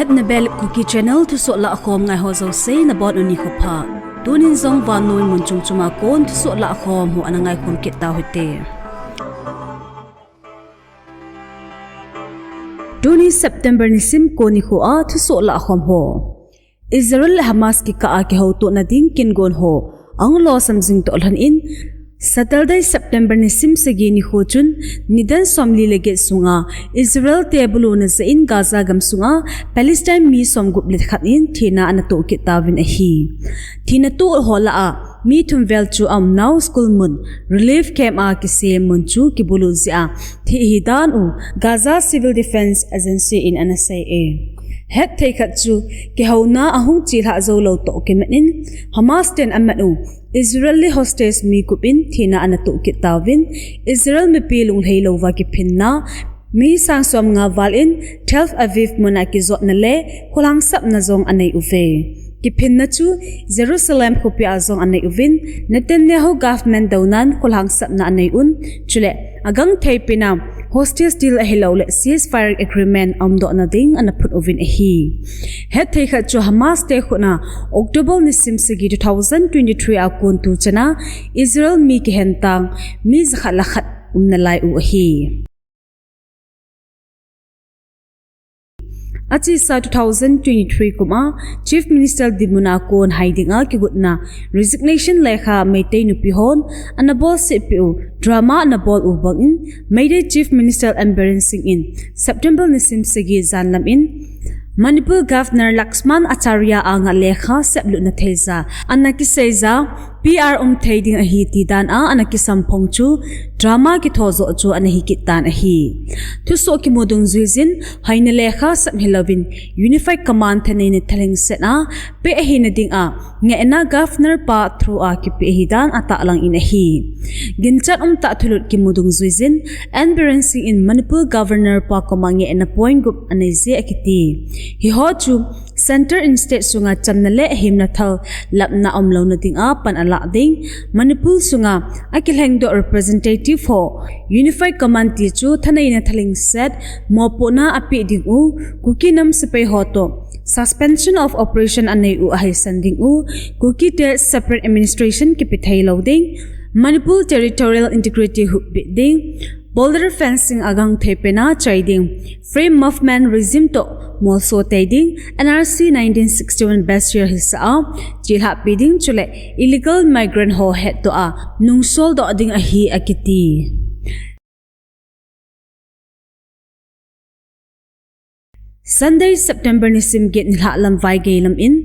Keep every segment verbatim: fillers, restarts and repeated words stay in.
Etnabel Kuki Channel thusoh lahkhom ngai ho jouse nabonun nikho pha. Tunin jong vannoi mun chom chom a kon thusoh lahkhom ho ana ngaikhom kit tau hite. Tuni September nisim ko nikho a thusoh lahkhom ho. Israel le Hamas kikah a kihoutohna ding kingon ho ahung losam jing toh lhon in, Saturday September nisim sagi nikho chun nidan somli le get sunga Israel te buluna jeh in Gaza gamsunga Palestine mi somgup le khat in thina ana toh kit tauvin ahi. Thina toh ho lah a mi thum vel chu aumnau school mun, relief camp a kisem mun chu kibulu jeh a thi ahi dan u Gaza Civil Defense Agency in ana sei e. Hetthei khat chu kihouna ahung chelhah jou lou toh kimat in Hamas ten amat u Israel le hostage mi gup in thina ana toh kit tauvin, Israel mipi lunglhai louva kiphinna mi sang somnga val in Tel Aviv mun a kijotna le kholhangsapna jong anei uve. Kiphinna chu Jerusalem khopi a jong anei uvin, Netanyahu government dounan kholhangsapna anei un, chule agangthei pen a hostage deal ahilou le ceasefire agreement aumdohna ding ana phut uvin ahi. Hetthei khat chu Hamas te khut a October nisim sagi two thousand twenty-three a kon tuchan a Israel mi kihentang mi jakhat le khat umna lai u ahi. Achesa two thousand twenty-three kum a Chief Minister dinmun a kon hai dinga kigotna resignation lekha Meitei nupi hon ana bolseh peh u drama ana bol u bangin Meitei Chief Minister N Biren Singh in September nisim sagi janlam in Manipur Governor Lakshman Acharya anga lekha seplutna theija ana kiseija P R um thei ding ahi ti dan a ana kisam phong chu drama kitho joh chu ana hi kit tan ahi. Thusoh kimu dungjuijin haina lekha sep hilouvin Unified Command thaneina thalheng set a peh ahina dinga ngehna Governor pa through a kipeh ahi dan atahlang in ahi. Ginchat umtah thulut kimu dungjuijin N Biren Singh in Manipur Governor pa koma ngehna point gup anei je akiti. Hiho chu Center in state sunga chamna le himna thal lapna umlouna dinga pan alah ding, Manipur sunga akilhengdoh representative ho Unified Command ti chu thaneina thalheng set mopohna apeh ding u, Kuki nam sepai ho toh suspension of operation anei u ahaisan ding u, Kuki te separate administration kipe thei lou ding, Manipur territorial integrity huhbit ding, border fencing agangthei pen a chai ding, Free Movement Regime toh molso tei ding, N R C nineteen sixty-one best year hisah a chelhah pi ding chule illegal migrant ho hetdoh a nungsol doh ding ahi akiti. Sunday, September nisim get nilhah lam vaigei lam in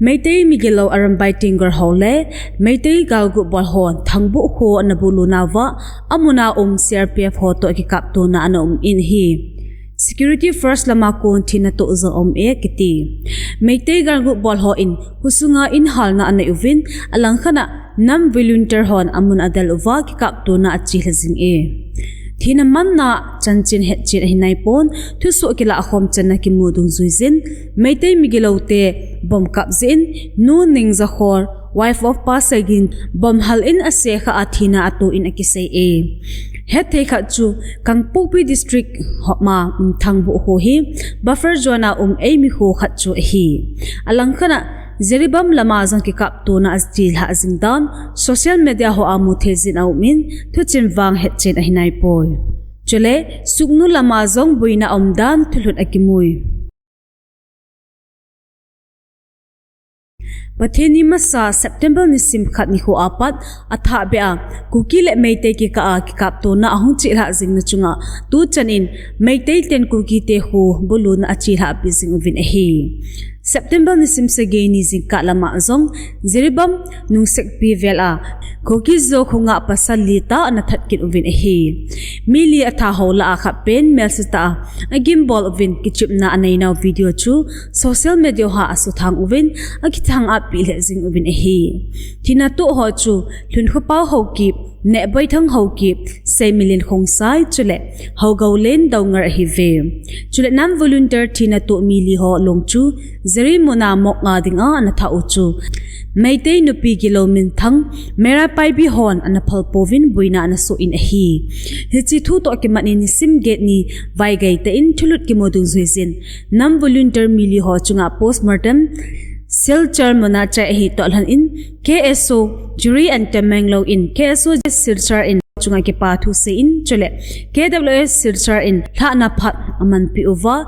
Meitei migilou Arambai Tenggol ho le Meitei galguh bol ho Thangbuh kho ana bulu nauva amun a um C R P F ho toh kikaptona ana um in ahi. Security force lama kon thina toh jong aum e kiti. Meitei galguh bol hon khosunga in halna anei uvin, alangkhat a nam volunteer hon amun adel uva kikaptona achelha jing e. Thina manna chanchin hetchen ahi naipon, thusoh kilahkhom channa kimu dungjuijin, Meitei migilou te bomb kap jeh in, Nu Ningjakhor, wife of Pa Saigin, bomb hal in asekha a thina ato in akisei e. Hetthei khat chu Kangpokpi District homa um Thangbuh kho hi buffer zone a um eimi kho khat chu ahi. Alangkhat a Jiribam lama jong kikaptona achelha jing dan social media hoa muthei jin aum in, thuchim vang hetchen ahi naipoi. Chule, Sugnu lama jong boina aum dan thulhut akimui. Pathen ni masa September nisim khat nikho apat athahbeh a Kuki le Meitei kikah a kikaptona ahung chelhah jingna chunga tuchan in Meitei ten Kuki te kho buluna achelhah pi jing uvin ahi. September nisim sagi ni jingkah lama jong Jiribam Nungsekpi vel a Kuki Zo khonga pasal li tah ana that kit uvin ahi. Mi li atha ho lah a khat pen melsetah a agimbol uvin kichepna aneinau video chu social media hoa asuthang uvin akithang apeh lheh jing uvin ahi. Thina toh ho chu Lhunkhopa Haokip, Nehboithang Haokip, Seimilin Khongsai, chule Haogaulen Doungar ahiuve. Chule nam volunteer thina toh mi li ho long chu Jiri muna mok nga dinga ana thah u chu Meitei nupi gilou minthang Meira Paibi hon ana phal pouvin boina ana soh in ahi. Hiche thu toh kimat in nisim get ni vaigei tah in thulut kimu dungjuijin nam volunteer mi li ho chunga postmortem Silchar muna chai ahi toh lhon in K S O Jiri and Tamenglong in K S O Silchar in chunga kipa thusei in chule K W S Silchar in lhahna phat amanpi uva,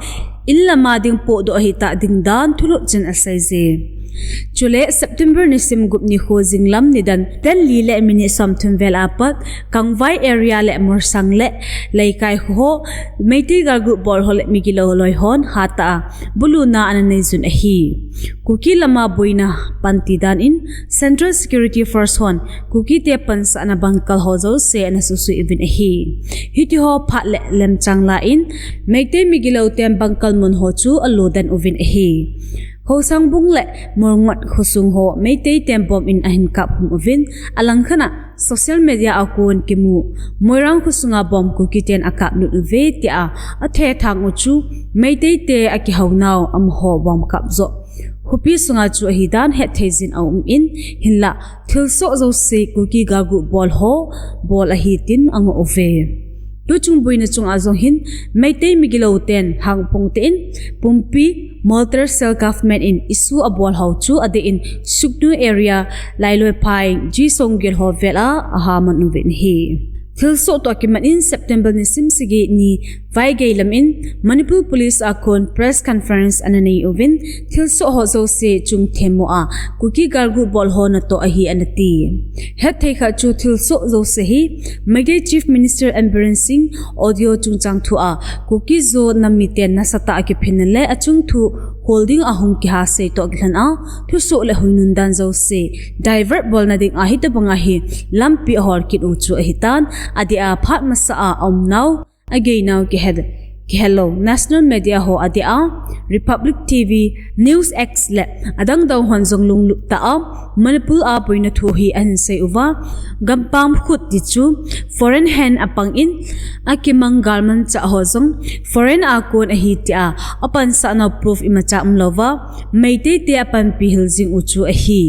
in lama ding pohdoh ahitah ding dan thulut chin aseije. Chule September nisim gup nikho jinglam nidan ten li le minute somthum vel apat Kangvai area le Morsang le Leikai kho ho Meitei galgu bol ho le migilou loi hon hatah a buluna ana neijun ahi. Kuki lama boina panti dan in Central Security Force hon Kukite pansahna bangkal ho jouse ana suhsui uvin ahi. Hitiho phat le lemchang la in Meitei migilou ten bangkal mun ho chu alo den uvin ahi. Khosang bung le Morngot khosung ho Meitei ten bomb in ahin kap khum uvin, alangkhat a social media a kon kimu Moirang khosunga bomb Kukiten akap lut uve tia athethang u chu Meitei te akihounau amaho bomb kap joh khopi sunga chu ahidan hetthei jin aum in, hinla thilsoh jouse Kuki galgu bol ho bol ahi tin angoh uve. Tuchung boina chunga jong hin Meitei migilou ten hangphong tah in pumpi mortar shell government in issue abol ho chu adeh in Sugnu area Lailoiphai G Songgel ho vel a ahaman uvin ahi. Thilsoh toh kimat in September nisim sagi ni vaigei lam in Manipur Police a kon press conference ana nei uvin thilsoh ho jouse chung themmo a Kuki galgu bol ho natoh ahi ana ti. Hetthei khat chu thilsoh jouse hi Meitei Chief Minister N Biren Singh audio chungchang thu a Kuki Zo nam miten nasatah a kiphinna le achung thu hol ding ahung kiha sei toh kilhon a thusoh le huinun dan jouse divert bolna ding a hitobanga hi lampi ahol kit u chu ahitan, adeh a phat masa a aumnau ageinau kihel, kihelou national media ho adeh a Republic T V, News X le adang dang hon jong lunglut tah a Manipur a boina thu hi ahin sei uva, gampam khut ti chu foreign hand apang in akimang galmanchah ho jong foreign a kon ahi tia apansahnau proof imacha umlouva Meitei te apanpi hil jing u chu ahi.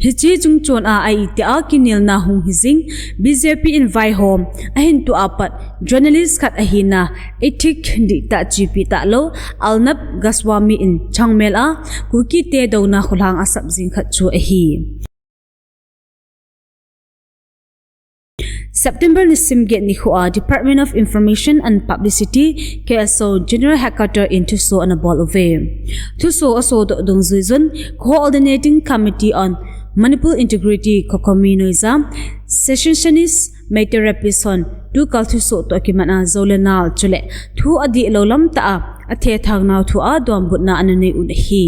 Hiche chungchon a ahi tia kinelna hung hi jing, B J P in vaihom ahin toh apat journalist khat ahina ethic dihtah chepi talou Arnab Goswami in changmel a Kukite douna kholhang asap jing khat chu ahi. September nisim get nikho a Department of Information and Publicity, K S O General Headquarter in thuso ana bol uve. Thuso asodoh dungjui jun Coordinating Committee on Manipur Integrity, COCOMI noija secessionist Meitei rapist hon tukal thuso toh kimat a jou le nal chule thu adihlou lam tah a athethang nau thu a donbutna ana nei un ahi.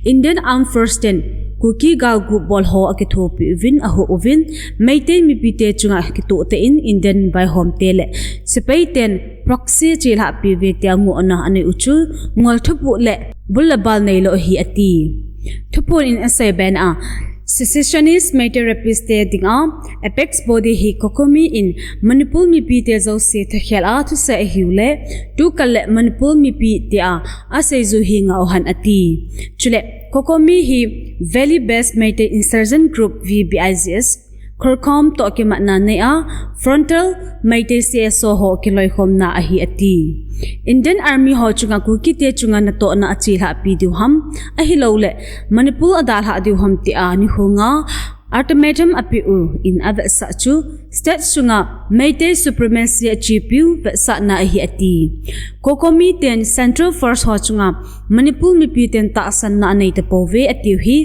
Indian Armed Force ten Kuki galgu bol ho akithopi uvin ahuh uvin, Meitei mipi te chunga kitoh tah in Indian vaihom te le sepai ten proxy chelhahpi uve tia ngohna anei u chu ngol thupoh le bul le bal neilou ahi ati. Thuphon in asei bena, secessionist Meitei rapist te dinga apex body hi COCOMI in Manipur mipi te jouse thakhel a thusei ahiu le, tukal le Manipur mipi tia aseiju hi ngau hen ati. Chule, COCOMI hi Valley Based Meitei Insurgent Group, V B I G S, Khorkhom toh kimatna nei a, frontal Meitei C S O ho kiloikhomna ahi ati. Indian Army ho chunga Kukite chunga natohna achelhahpi diu ham, ahilouleh Manipur adalhah diu ham tia nihunga ultimatum apeh u in avetsah chu state sunga Meitei supremacy achepiu vetsahna ahi ati. COCOMI ten Central Force ho chunga Manipur mipi ten tahsanna anei tapouve atiu hi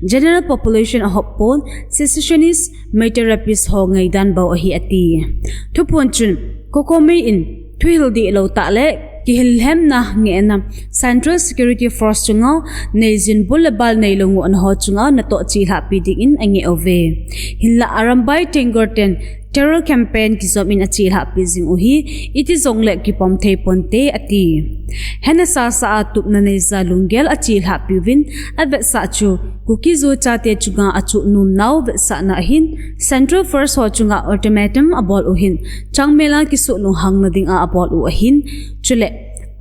general population ahoppon secessionist Meitei rapist ho ngaidan bou ahi ati. Thuphon chun COCOMI in thuhil dihlou tah le kihil lhemna ngehna Central Security Force chunga neijin bul le bal neilou ngohna ho chunga natoh chelhahpi dingin angeh uve. Hinla Arambai Tenggol ten terror campaign kijom in achelhahpi jing u hi, iti jongle kipom thei ponte ati. Hena sasa a tupna neija lunggel achelhahpi uvin, avetsah chu Kuki-Zo chate chunga achuh nom nau vetsahna ahin, Central Force ho chunga ultimatum abol u ahin, changmel a kisuh lunghanna dinga abol u ahin, chule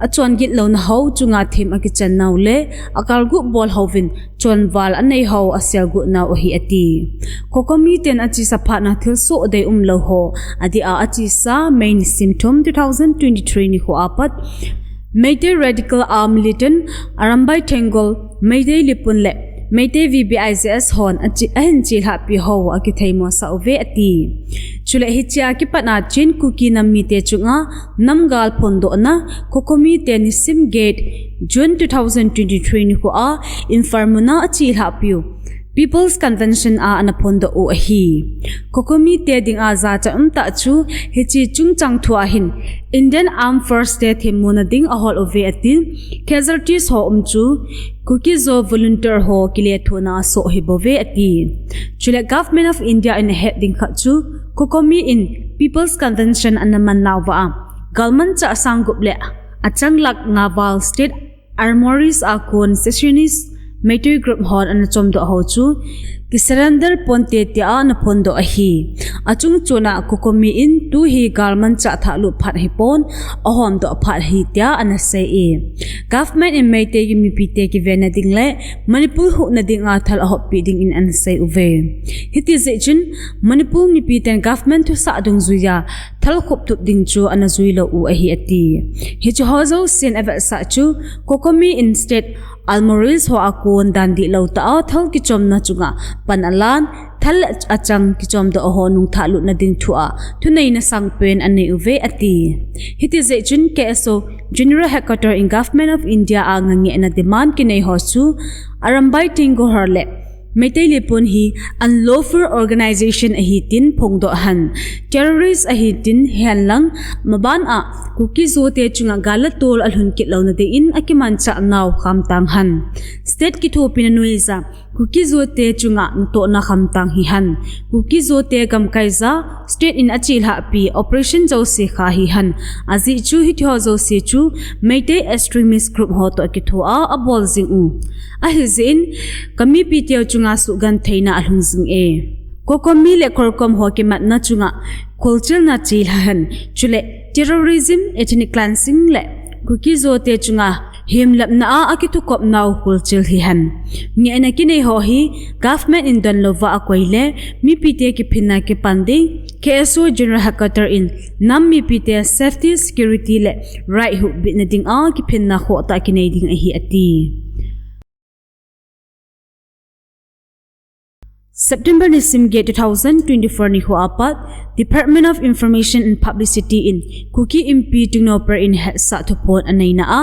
achon gitlouna ho chunga them akichan nau le akalguh bol hovin chonval anei ho aselguh nau ahi ati. COCOMI ten achesa phatna thilsoh deium lou ho adeh a achesa May nisim thum two thousand twenty-three nikho apat Meitei Radical Arm Militant Arambai Tenggol, Meitei Leepun le Meitei V B I J S hon ache-, ahin chelhahpi ho akithei mosah uve ati. Chule hichea kipat a Chin Kuki nam mite chunga namgal phondohna COCOMI te nisim get June two thousand twenty-three nikho a Imphal muna achelhahpi u People's Convention a ana phondoh u ahi. COCOMI te dinga jachat umtah chu hiche chungchang thua hin Indian Armed Force te themmona ding ahol uve atin, casualties ho um chu Kuki-Zo volunteer ho kilethuhna asoh ahibouve ati. Chule Government of India in ahet ding khat chu COCOMI in People's Convention ana man nauva a galmanchah sang gup le achang lakh nga val state armories a kon secessionist Meitei group hon ana chomdoh ho chu kisurrender ponte tia ana phondoh ahi. Achungchona COCOMI in tuhi galmanchah thahlut phat ahipon, ahomdoh phat ahi tia ana sei e. Government in Meitei mipite kivenna ding le Manipur huhna dinga thal ahoppeh dingin ana sei uve. Hiti jeh chun Manipur mipiten government thusah dungjuiya thal khuptup ding chu ana juilou u ahi ati. Hiche ho jousen avetsah chu COCOMI in state armories ho a kon dan dihlou tah a thal kichomna chunga pan alan, thal achang kichomdoh ho nungthahlutna ding thua thuneina sangpen anei uve ati. Hiti jeh chun K S O General Headquarter in Government of India a ngangehna demand kinei ho chu Arambai Tenggol le Meitei Leepun hi unlawful organization ahi tin phongdoh hen, terrorist ahi tin hihen lang, maban a Kuki-Zo te chunga gal le tol alhun kit louna dingin akimanchah nau khamtang hen, state kithopina noija Kuki-Zo te chunga natohna khamtang hihen, Kuki-Zo te gamkai ja state in achelhahpi operation jouse kha hihen, ajeh chu hitiho jouse chu Meitei extremist group ho toh kithoa abol jing u ahi jeh in, kamipiteu chunga suhgentheina alhung jing e. COCOMI le CORCOM ho kimatna chunga kholchilna chelha hen, chule terrorism, ethnic cleansing le Kuki-Zo te chunga hemlapna a akithukop nau kholchil hihen. Ngehna kinei ho hi government in donlouva akoi le mipite kiphinna kipan ding, K S O General Headquarter in nam mipite safety, security le right huhbitna dinga kiphinna khohtah kinei ding ahi ati. September nisim get two thousand twenty-four nikho apat, Department of Information and Publicity in Kuki Inpi Tengnoupal in hetsah thuphon aneina a,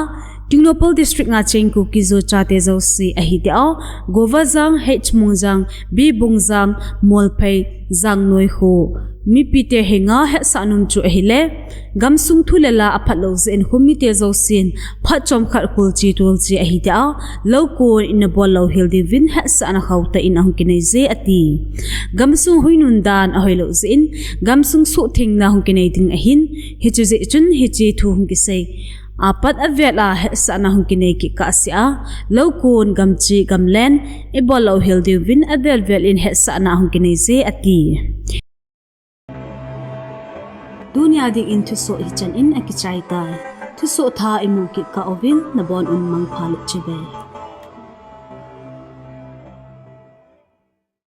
Tengnoupal District nga cheng Kuki-Zo chate jouse ahi tia, Govajang, H Mongjang, B Bongjang, Molphei, Jangnoi kho mipite henga hetsah nom chu ahile, gamsung thu le la aphatlou jeh in khomite jousen phat chomkhat kholche tolche ahi tia, loukon in abol louhel diuvin hetsahna khohtah in ahung kinei je ati. Gamsung huinun dan ahoilou jeh in, gamsung suhthengna hung kinei ding ahin, hiche jeh chun hiche thu hung kisei apat avel a hetsahna hung kinei kit kahsea, loukon, gamche, gamlen ibol louhel diuvin avel vel in hetsahna hung kinei je ati. Tunia dingin thusoh hichan in akichai tai. Thusoh thah imu kit kah uvin nabon un mangpha le chibai.